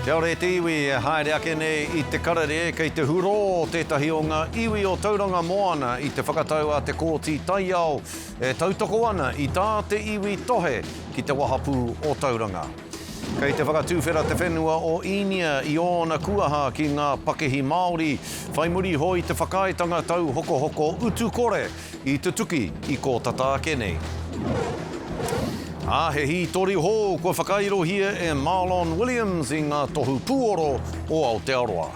Kia ora e te iwi e haere ake nei i te karere kei te hurō tētahi o ngā iwi o Tauranga Moana i te whakatau a te Kōti Taiao e tautoko ana i tā te iwi tohe ki te wahapū o Tauranga. Kei te whakatuwhera te whenua o Īnia i ōna kuaha ki ngā pakihi Māori whai muri iho i te whakaaetanga tauhokohoko utu kore i tutuki i kō tata ake nei. Ā, he hītori hou kua whakairohia e Marlon Williams i ngā tohu pūoro o Aotearoa.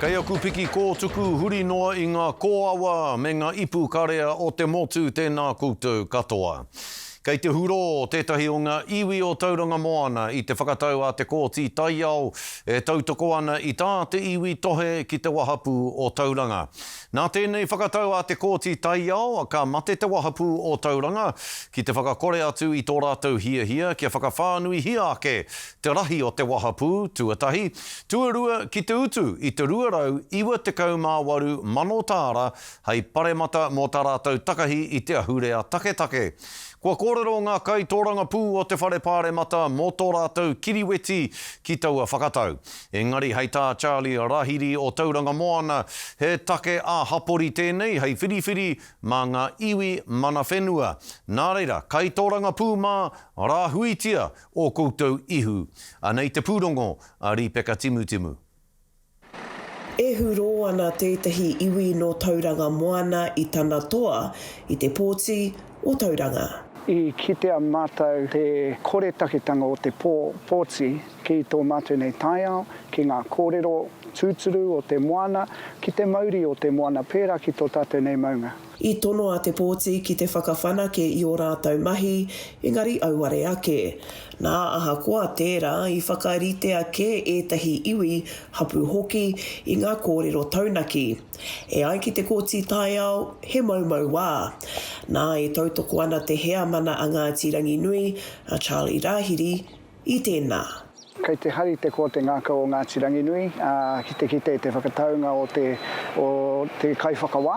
Kei aku piki kōtuku huri noa i ngā kōawa me ngā ipu karea o te motu tēnā koutou katoa. Kei te hurō tētahi o ngā iwi o Tauranga Moana i te whakatau a te Kōti Taiao e tautoko ana i tā te iwi tohe ki te wahapū o Tauranga. Nā tēnei whakatau a te Kōti Taiao ka mate te wahapū o Tauranga ki te whakakore atu i tō rātou hiahia kia whakawhānuihia ake te rahi o te wahapū, tuatahi, tuarua ki te utu i te 298 mano tāra hei paremata mō tā rātou takahi i te ahurea taketake. Kua kōrero ngā kaitōrangapū o te Whare Pāremata mō tō rātou kiriweti ki taua whakatau. Engari hei tā Charlie Rahiri o Tauranga Moana, he take ā-hapori tēnei hei whiriwhiri mā ngā iwi mana whenua. Nā reira, kaitōrangapū mā, rāhuitia ō koutou ihu. Anei te pūrongo a Rīpeka Timutimu. E hurō ana tētahi iwi nō Tauranga Moana i tana toa i te pōti o Tauranga. I kitea mātou te koretaketanga o te pō pōti ki tō mātou nei taiao, ki ngā kōrero tūturu o te moana, ki te mauri o te moana pērā ki tō tātou nei maunga. I tono a Te Pōti ki te whakawhanake i ō rātou mahi, engari auare ake. Nā, ahakoa tērā, i whakaritea kē ētahi iwi, hapū hoki, i ngā kōrero taunaki. E ai ki te Kōti Taiao, he moumou wā. Nā, e tautoko ana te heamana a Ngāti Ranginui, a Charlie Rāhiri, i tēnā. Kei te hari te koa te ngākau o Ngāti Ranginui ki te kite i te whakataunga o te o te kaiwhakawā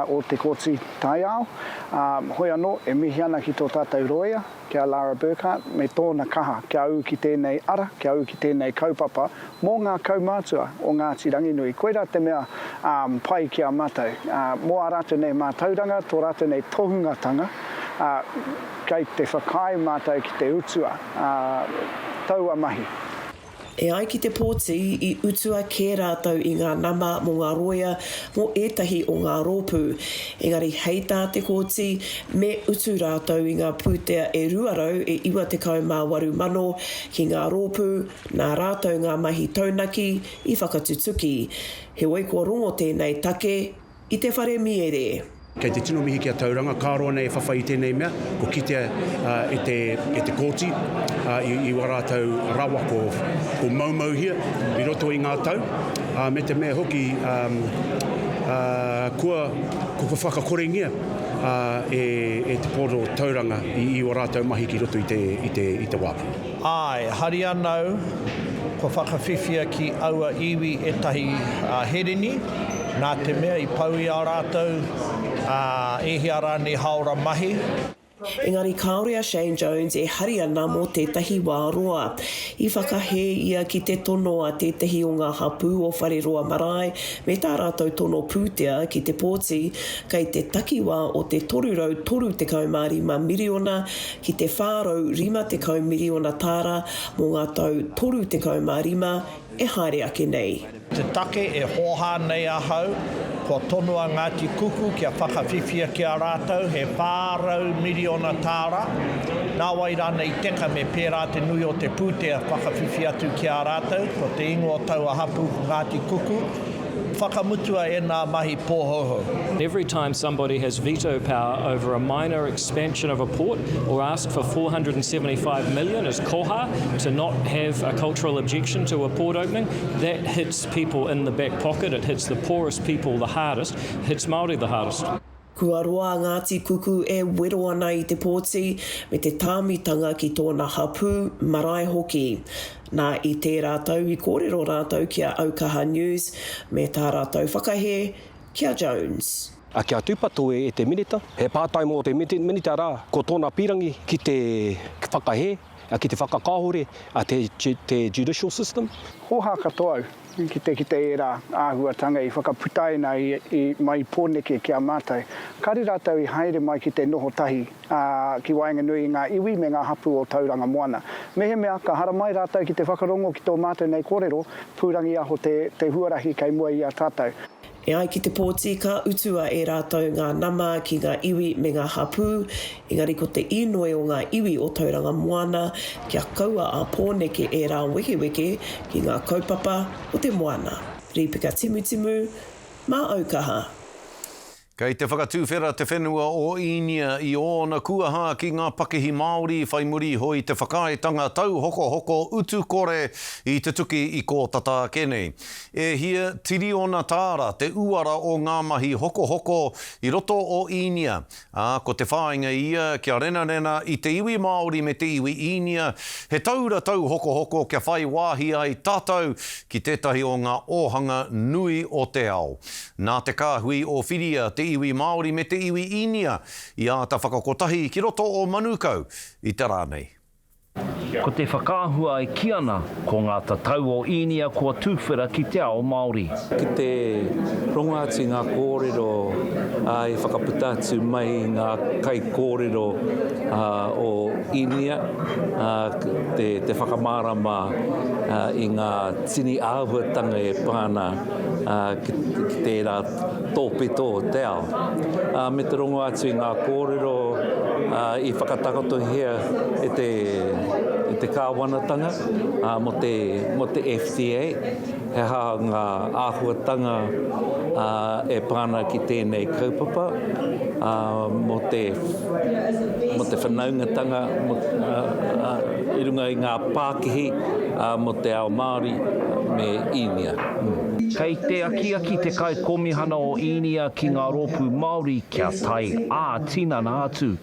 o te Kōti Taiao. Hoi anō, e mihi ana ki tō tātou rōia, ki a Lara Burkhart, me tōna kaha kia ū ki tēnei ara, kia ū ki tēnei kaupapa mō ngā kaumātua o Ngāti Ranginui. Koirā te mea pai ki a mātou. Mō ā rātou nei mātauranga, tō rātou nei tohungatanga, kei te whakaae mātou ki te utua. ā, taua mahi. E ai ki te pōti, i utua kē rātou i ngā nama mō ngā rōia mō ētahi o ngā rōpū. Engari hei tā te kōti, me utu rātou i ngā pūtea e 298 mano ki ngā rōpū nā rātou ngā mahi taunaki i whakatutuki. Heoi kua rongo tēnei take I te whare miere. Kei te tino mihi ki a Tauranga, ka roa nei e whawhai i tēnei mea, ko kitea e te, e te kōti i, i wā rātou rawa ko, ko moumouhia i roto i ngā tau, ā, me te mea hoki ā, ā, kua, kua whakakorengia ā, e, e te Pōro Tauranga i, i wā rātou mahi ki roto i te, i te, i te wāpu. Āe, hari ana au, kua whakawhiwhia ki aua iwi ētahi herini, nā te mea i pau i a rātou, ā, e hia rānei hāora mahi. Engari kāore a Shane Jones e hari ana mō tētahi wā roa. I whakahē ia ki te tono a tētahi o ngā hapū o Whareroa Marae me tā rātou tono pūtea ki te pōti kei te takiwā o te 335 miriona ki te 450 miriona tāra mō ngā tau 35 e haere ake nei. Te take e hōhā nei ahau, kua tonoa Ngāti Kuku kia whakawhiwhia ki a rātou he 400 miriona tāra, nāwai rānei i teka me pērā te nui o te pūtea whakawhiwhi atu ki a rātou, ko te ingoa o taua hapū ko Ngāti Kuku, Whakamutua ēnā mahi pōhouhou. Every time somebody has veto power over a minor expansion of a port or ask for 475 million as koha to not have a cultural objection to a port opening, that hits people in the back pocket, it hits the poorest people the hardest, hits Māori the hardest. Kua roa a Ngāti Kuku e wero ana i te pōti me te tāmitanga ki tōna hapū, marae hoki. Nā, i tērā tau i kōrero rātou ki a Aukaha News me tā rātou whakahē ki a Jones. A kia tūpato e te Minita. He pātai mō te Minita rā, ko tōna pīrangi ki te whakahē, ki te whakakāhore te judicial system. Hōhā katoa au ki te kite ērā āhuatanga i whakaputaina i mai Pōneke ki a mātou. Kāre rātou i haere mai ki te noho tahi ki waenganui i ngā iwi me ngā hapū o Tauranga Moana. Mehemea ka haramai rātou ki te whakarongo ki tō mātou nei kōrero, pūrangiaho te huarahi kei mua i a tātou. E ai ki te pōti ka utua e rātou ngā nama ki ngā iwi me ngā hapū, engari ko te īnoi o ngā iwi o Tauranga Moana kia kaua a Pōneke e rāwekeweke ki ngā kaupapa o te moana. Rīpeka Timutimu, Mā Aukaha. Kei te whakatuwhera te whenua o Īnia i ōna kuaha ki ngā pakihi Māori whai muri iho i te whakaaetanga tauhokohoko utu kore i te tuki i kō tata ake nei. E hia tiriona tāra te uara o ngā mahi hokohoko i roto o Īnia, ā, ko te whāinga ia kia renarena i te iwi Māori me te iwi Īnia, he taura tauhokohoko kia whai wāhi ai tātou ki tētahi o ngā ōhanga nui o te ao. Nā te kāhui o Whiria te iwi Māori me te iwi Īnia i āta whakakotahi ki roto o Manukau i te rā nei. Ko te whakaahua e kī ana, ko ngā tatau o Īnia kua tuwhera ki te ao Māori. Ki te rongo atu i ngā kōrero i whakaputa atu mai i ngā kaikōrero o Īnia, te whakamārama i ngā tini āhuatanga e pā ana ki tērā tōpito o te ao. Me te rongo atu i ngā kōrero i whakatakotohia e te, e te kāwanatanga mō te, mō te FTA, he aha ngā āhuatanga e pā ana ki tēnei kaupapa mō te, mō te whanaungatanga mō, i runga i ngā pākihi mō te ao Māori me Īnia. Kei te akiaki te Kaikomihana o Īnia ki ngā rōpū Māori kia tae ā-tinana atu.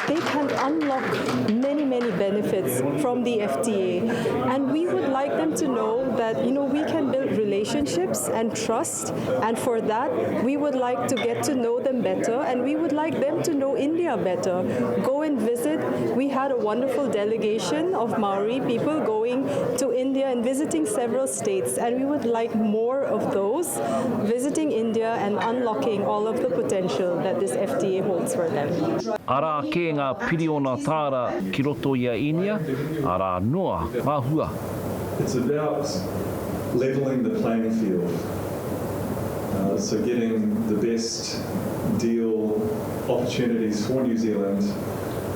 They can unlock many, many benefits from the FTA and we would like them to know that, you know, we can build relationships and trust and for that we would like to get to know them better and we would like them to know India better. Go and visit. We had a wonderful delegation of Maori people going to India and visiting several states and we would like more of those visiting India and unlocking all of the potential that this FTA holds for them. Arā kē ngā piriona tāra ki roto i a Īnia, arā noa ngā hua. It's about levelling the playing field, so getting the best deal opportunities for New Zealand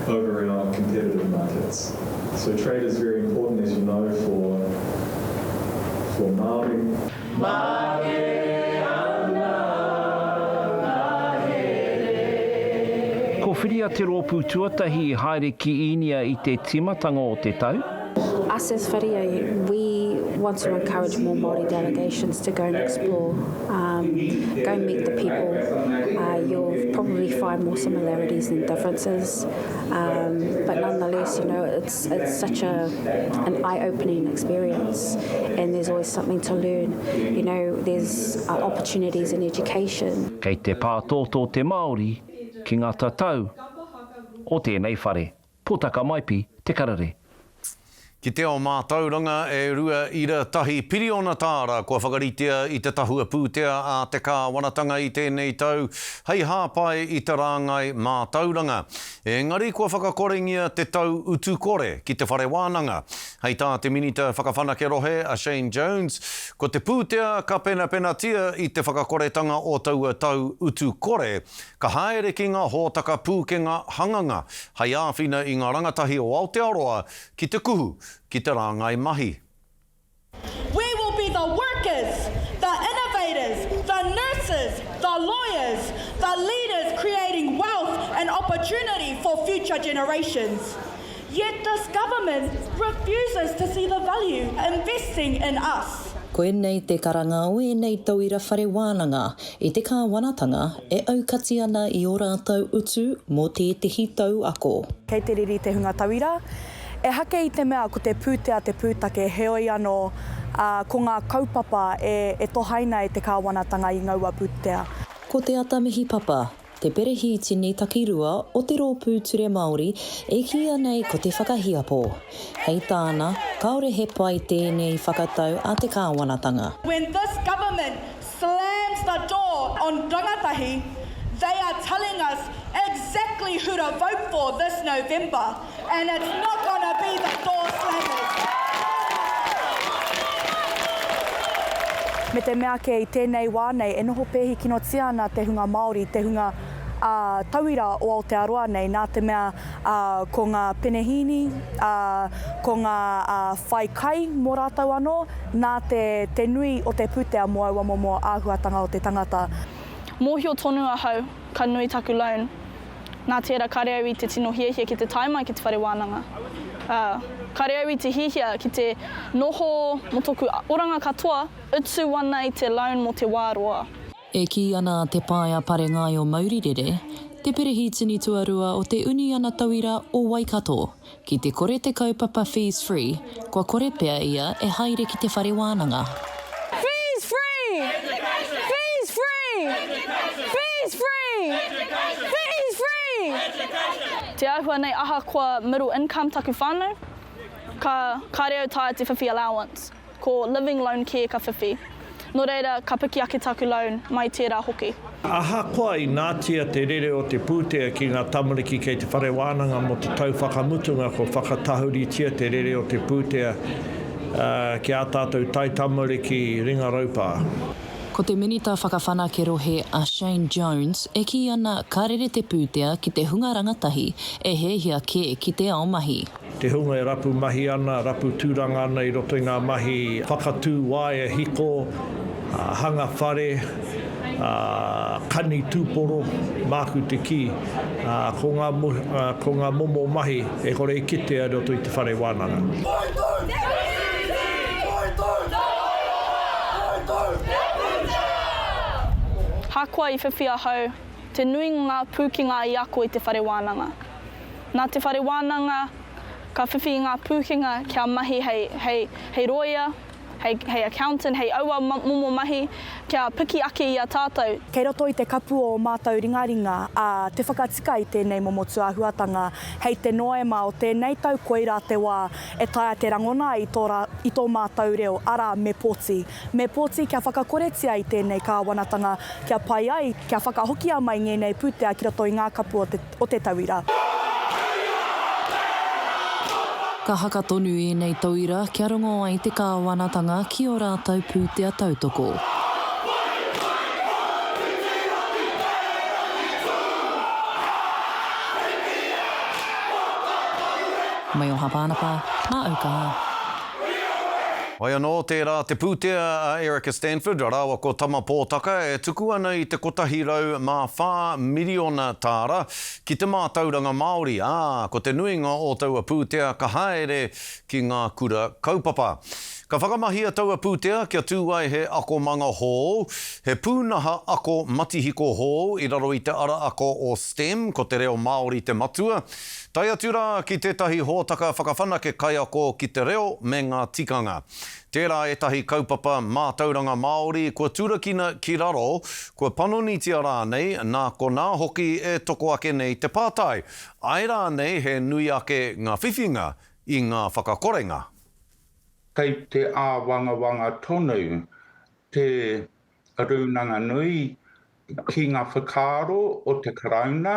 over our competitive markets. So trade is very important, as you know, for, for Māori. Ko Whiria te rōpū tuatahi i haere ki Īnia i te tīmatanga o te tau. Us as Whiria, we want to encourage more Māori delegations to go and explore, um, go meet the people. Uh, you'll probably find more similarities than differences. Um, but nonetheless, you know, it's, it's such a, an eye-opening experience and there's always something to learn. You know, there's uh, opportunities in education. Kei te pātōtō te Māori ki ngā tatau o tēnei whare. Potaka Maipi, Te Karere. Ki te ao mātauranga, e 2.1 piriona tāra kua whakaritea i te tahua pūtea a te kāwanatanga i tēnei tau hei hāpai i te rāngai mātauranga. Engari kua whakakorengia te tau utu kore ki te whare wānanga. Hei tā te Minita Whakawhanake Rohe a Shane Jones, ko te pūtea ka penapenatia i te whakakoretanga o taua tau utu kore Ka haere ki ngā hōtaka pūkenga hanganga hei āwhina i ngā rangatahi o Aotearoa ki te kuhu ki te rāngai mahi. We will be the workers, the innovators, the nurses, the lawyers, the leaders creating wealth and opportunity for future generations. Yet this government refuses to see the value investing in us. Koinei te karanga o ēnei tauira whare wānanga i te kāwanatanga e aukati ana i ō rātou utu mō tētehi tau ako. Kei te riri te hunga tauira. Ehake i te mea ko te pūtea te pūtake, heoi anō, ā, ko ngā kaupapa e tohaina e te kāwanatanga i ngaua pūtea. Ko Te Atamihi Papa, Te perehitini takirua o te Rōpū Ture Māori e kīia nei ko Te Whakahiapo. Hei tāna, kāore he pai tēnei whakatau a te kāwanatanga. When this government slams the door on rangatahi, they are telling us exactly who to vote for this November and it's not gonna be the door slammers. Me te mea ake i tēnei wā nei e noho pēhi kinotia ana te hunga Māori, te hunga tauira o Aotearoa nei nā te mea ko ngā penehīni, ko ngā whai kai mō rātou anō, nā te nui o te pūtea mō aua momo āhuatanga o te tangata. Mōhio tonu ahau ka nui taku loan. Nā tērā kare au i te tino hiahia ki te tae mai ki te whare wānanga. Ā, kare au i te hihia ki te noho mō tōku oranga katoa, utu ana i te loan mō te wā roa. E kī ana a Te Paea Parengaio Maurirere, te perehitini tuarua o te Uniana Tauira o Waikato, Ki te kore te kaupapa Fees Free, kua kore pea ia e haere ki te whare wānanga. Fees free! Fees free! Fees free! Fees free! Te āhua nei ahakoa middle income taku whānau, ka kāre au taea te whiwhi allowance. Ko living loan kē ka whiwhi. Nō reira, ka piki ake taku loan mai tērā hoki. Ahakoa i nātia te rere o te pūtea ki ngā tamariki kei te whare wānanga mō te tau whakamutunga kua whakatahuritia te rere o te pūtea ki ā tātou taitamariki ringa raupā. Ko te Minita Whakawhanake Rohe a Shane Jones e kī ana ka rere te pūtea ki te hunga rangatahi e hiahia kē ki te ao mahi. Te hunga e rapu mahi ana, rapu tūranga ana i roto i ngā mahi whakatū waea hiko, hanga whare, kani tūporo, māku te kī, ko ngā, ko ngā momo mahi e kore e kitea i roto i te whare wānanga. Hakoa i whiwhi ahau te nuinga ngā pūkenga i ako i te whare wānanga. Nā te whare wānanga ka whiwhi i ngā pūkenga kia mahi hei, hei, hei rōia, hei, hei accountant, hei aua momo mahi kia piki ake i a tātou. Kei roto i te kapu o ō mātou ringaringa, ā, te whakatika i tēnei momo tūāhuatanga. Hei te Noema o tēnei tau koirā te wā e taea te rangona ai i tō rā, i tō mātou reo, arā, me pōti. Me pōti kia whakakoretia i tēnei kāwanatanga kia pai ai, kia whakahokia mai ngēnei pūtea ki roto i ngā kapu o te. o te tauira. Ka haka tonu ēnei tauira kia rongo ai te kāwanatanga ki ō rātou pūtea tautoko. Maioha Pānapa, mā Aukaha. Whai anō, tērā te pūtea a Erica Stanford rāua ko Tama Pōtaka e tuku ana i te 104 miriona tāra ki te mātauranga Māori, ā, ko te nuinga o taua pūtea ka haere ki ngā kura kaupapa. Ka whakamahia taua pūtea kia tū ai he akomanga hou, he pūnaha ako matihiko hou i raro i te ara ako o STEM, ko te reo Māori te matua, Tae atu rā ki tētahi hōtaka whakawhanake kaiako ki te reo me ngā tikanga. Tērā ētahi kaupapa mātauranga Māori kua turakina ki raro, kua panonitia rānei, nā konā hoki e toko ake nei te pātai, āe rānei he nui ake ngā whiwhinga i ngā whakakorenga? Kei te āwangawanga tonu Te Rūnanga Nui ki ngā whakaaro o te Karauna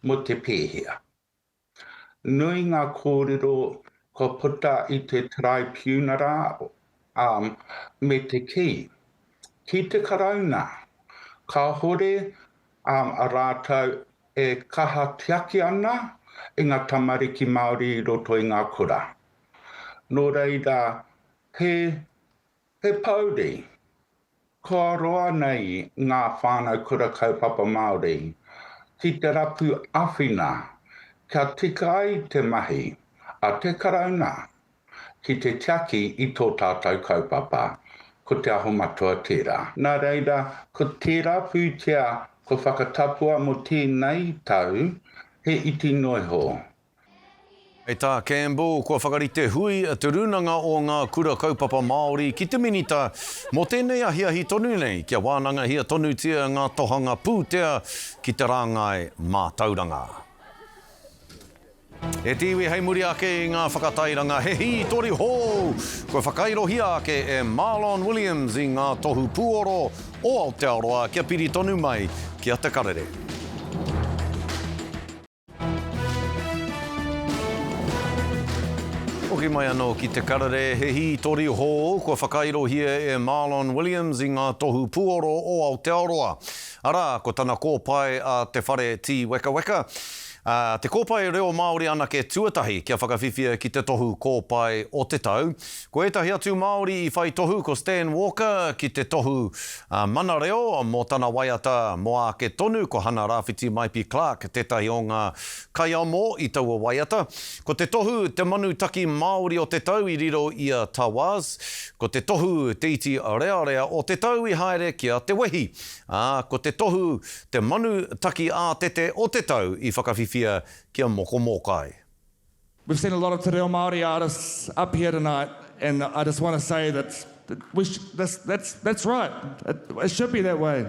mō te pēhea. Nui ngā kōrero kua puta i te Taraipiunara me te kī, ki te Karauna, kāhore rātou e kaha tiaki ana i ngā tamariki Māori i roto i ngā kura. Nō reira, he He pouri. Kua roa nei ngā whānau kura kaupapa Māori ki te rapu āwhina kia tika ai te mahi a te Karauna ki te tiaki i tō tātou kaupapa. Ko Te Aho Matua tērā. Nā reira, ko tērā pūtea kua whakatapua mō tēnei tau, he iti noa iho. Hei tā Campbell, kua whakarite hui Te Rūnanga o Ngā Kura Kaupapa Māori ki te Minita mō tēnei ahiahi tonu nei kia wānangahia tonutia ngā tohanga pūtea ki te rāngai mātauranga. E te iwi hei muri ake i ngā whakatairanga he hītori hou kua whakairohia ake e Marlon Williams i ngā tohu puoro o Aotearoa kia piri tonu mai ki a Te Karere. Hoki mai anō ki Te Karere, he hītori hou kua whakairohia e Marlon Williams i ngā tohu puoro o Aotearoa. Arā, ko tana kōpae a Te Whare Tīwekaweka. Ā, te kōpae reo Māori anake tuatahi kia whakawhiwhia ki te tohu kōpae o te tau. Ko ētahi atu Māori i whai tohu ko Stan Walker ki te tohu Mana Reo mō tana waiata Mō Āke Tonu, ko Hana Rāwhiti Maipi Clarke tētahi o ngā kaiamo i taua waiata. Ko te tohu Te Manu Taki Māori o te Tau i riro i a Tawaz, ko te tohu Te Iti Rearea o te Tau i haere ki a Te Wehi. Ā, ko te tohu Te Manu Taki Ātete o te Tau i whakawhiwhia ki a Moko Mōkai. We've seen a lot of te reo Māori artists up here tonight and I just want to say that we sh that's, that's, that's right, it, it should be that way.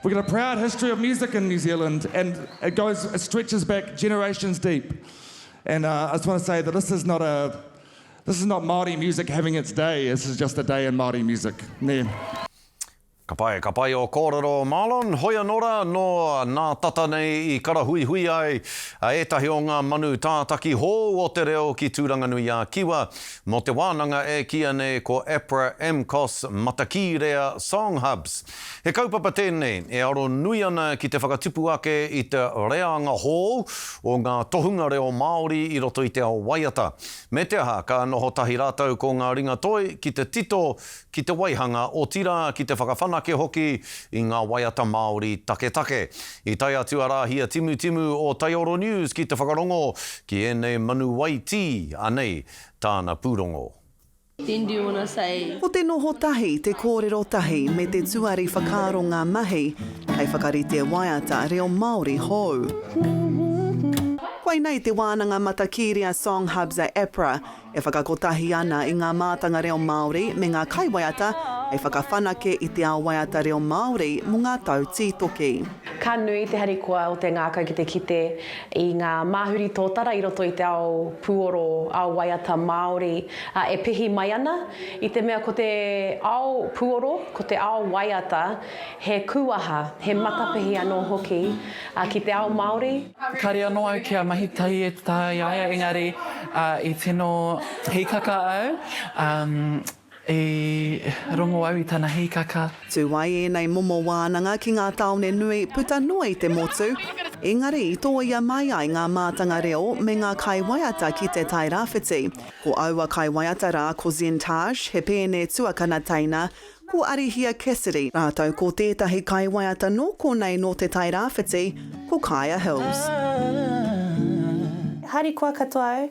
We've got a proud history of music in New Zealand and it goes, it stretches back generations deep. And uh, I just want to say that this is not a, this is not Māori music having its day, this is just a day in Māori music. Nē. Ka pai, ka pai ō kōrero Marlon, hoi anō rā, nō nā tata nei i karahuihui ai ētahi o ngā manu tātaki hou o te reo ki Tūranganui-ā-Kiwa mō te wānanga e kīia nei ko APRA AMCOS Matakīrea Song Hubs. He kaupapa tēnei e aro nui ana ki te whakatupu ake i te reanga hou o ngā tohunga reo Māori i roto i te ao waiata. Me te aha, ka noho tahi rātou ko ngā ringa toi ki te tito ki te waihanga, otirā ki te whakawhanake hoki i ngā waiata Māori taketake. I tae atu a Rāhia Timutimu o Taioro News ki te whakarongo ki ēnei manu waitī, anei tāna pūrongo. Then do you wanna say. Ko te noho tahi, te kōrero tahi, me te tuari whakaaro ngā mahi hei whakarite waiata reo Māori hou. Koinei te wānanga matakīria Song Hubs a APRA, E whakakotahi ana i ngā mātanga reo Māori me ngā kaiwaiata hei whakawhanake i te ao waiata reo Māori mō ngā tau tītoki. Ka nui te harikoa o te ngākau ki te kite i ngā māhuri tōtara i roto i te ao puoro, ao waiata Māori e pihi mai ana, i te mea ko te ao puoro, ko te ao waiata, he kūaha, he matapihi anō hoki ki te ao Māori. Kāre anō au kia mahi tahi e taha i a ia, engari i tino hīkaka au, i rongo au i tana hīkaka. Tū ai ēnei momo wānanga ki ngā tāone nui puta noa i te motu, engari i tōia mai ai ngā mātanga reo me ngā kaiwaiata ki Te Tai Rāwhiti. Ko aua kaiwaiata rā ko Zen Taj, he pēne tuakana teina, Ko Arihia Cassidy rātou ko tētahi kaiwaiata nō konei nō Te Tai Rāwhiti, ko Kaia Hills. Harikoa katoa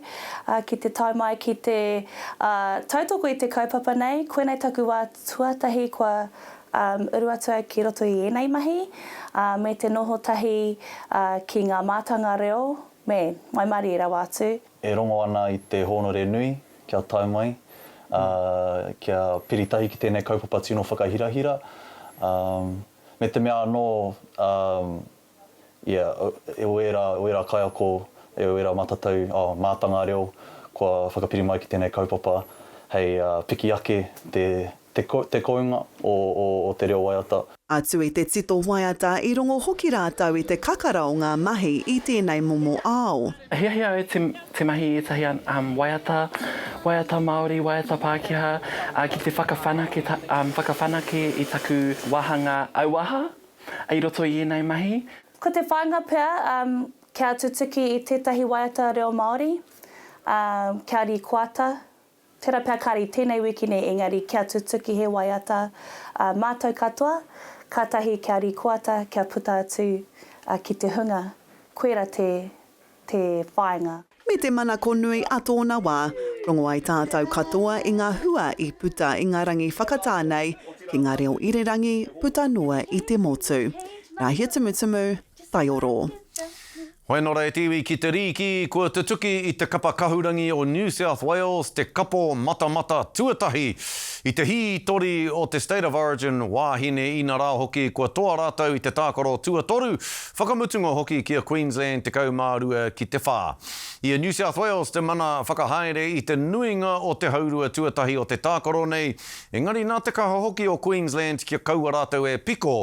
au ki te tae mai ki te tautoko i te kaupapa nei, koinei taku wā tuatahi kua uru atu au ki roto i ēnei mahi, me te noho tahi ki ngā mātanga reo, me waimarie rawa atu. E rongo ana i te hōnore nui kia tae mai, ā, kia piri tahi ki tēnei kaupapa tino whakahirahira, ā, me te mea anō, ā, ia, o ērā, o ērā kaiako, o ērā matatau, ā, mātanga reo kua whakapiri mai ki tēnei kaupapa hei piki ake te, te, te kounga o, o, o te reo waiata. Atu i te tito waiata, i rongo hoki rātou i te kakara o ngā mahi i tēnei momo ao. Hiahia au te, te mahi i ētahi um, waiata, waiata Māori, waiata Pākehā, uh, ki te whakawhanake, um, whakawhanake i taku wāhanga auaha i roto i ēnei mahi. Ko te whāinga pea, um, kia tutuki i tētahi waiata reo Māori, um, kia rīkoata, Tērā pea kāre i tēnei wiki nei engari kia tutuki he waiata ā mātou katoa, kātahi kia rīkoata kia puta atu ki te hunga, koira te te whāinga. Me te manako nui a tōna wā. Rongo ai tātou katoa i ngā hua i puta i ngā rangi whakatā nei ki ngā reo irirangi puta noa i te motu. Rāhia Tumutumu, Taioro. Whainora e te iwi ki te rīki, kua tutuki i te kapa kahurangi o New South Wales te kapo matamata tuatahi i te hītori o te State of Origin wāhine inarā hoki kua toa rātou i te tākaro tuatoru, whakamutunga hoki ki a Queensland 12 ki te whā. I a New South Wales te mana whakahaere i te nuinga o te haurua tuatahi o te tākaro nei, engari nā te kaha hoki o Queensland kia kaua rātou e piko,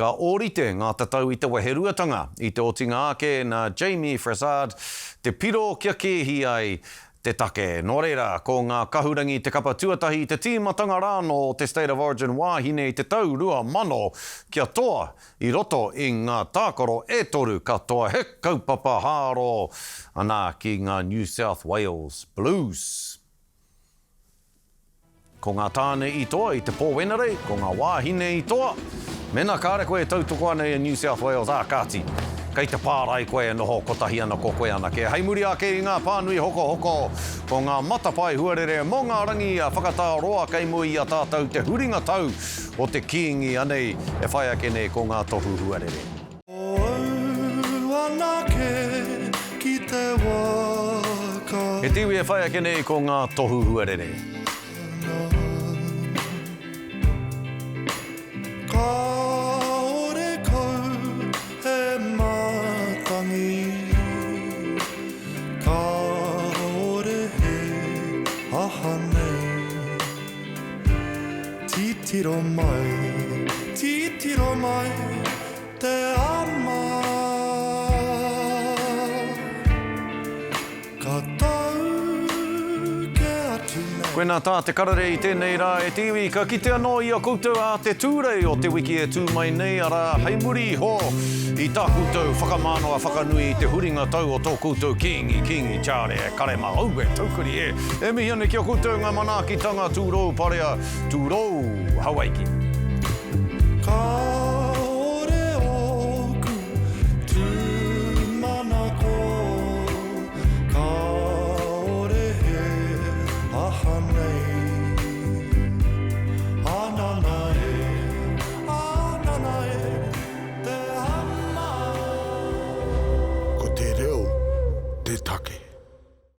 Ka ōrite ngā tatau i te weheruatanga. I te otinga ake, nā Jamie Fressard te piro kia kēhi ai te take. Nō reira, ko ngā kahurangi te kapa tuatahi i te tīmatanga rānō o te State of Origin wāhine i te tau 2000 kia toa i roto i ngā tākaro e toru katoa he kaupapa hāro ana ki ngā New South Wales Blues. Ko ngā tāne i toa i te pō Wenerei, ko ngā wāhine i toa. Mēnā kāre koe e tautoko ana i a New South Wales, ā kāti, kei te pārae koe e noho kotahi ana ko koe anake. Hei muri ake i ngā pānui hokohoko, ko ngā matapae huarere mō ngā rangi whakatā roa kei mua i a tātou te huringa tau o te Kīngi anei e whai ake nei ko ngā tohu huarere. Ko au anake ki te waka. He te iwi e whai ake nei ko ngā tohu huarere. Kāore kau he matangi, kāore he aha nei. Titiro mai, titiro mai. Te ama ka tau ke atu nei. Koinā tā te karere i tēnei rā e te iwi, ka kite anō i a koutou ā te Tūrei o te wiki e tū mai nei, arā, hei muri iho i tā koutou whakamānawa whakanui i te huringa tau o tō koutou Kīngi, Kīngi Charlie e kare mā, aue, taukuri e! E mihi ana ki a koutou ngā manaakitanga tūrou parea, tūrou Hawaiki. Kāore ōku tūmanako, kāore he aha nei.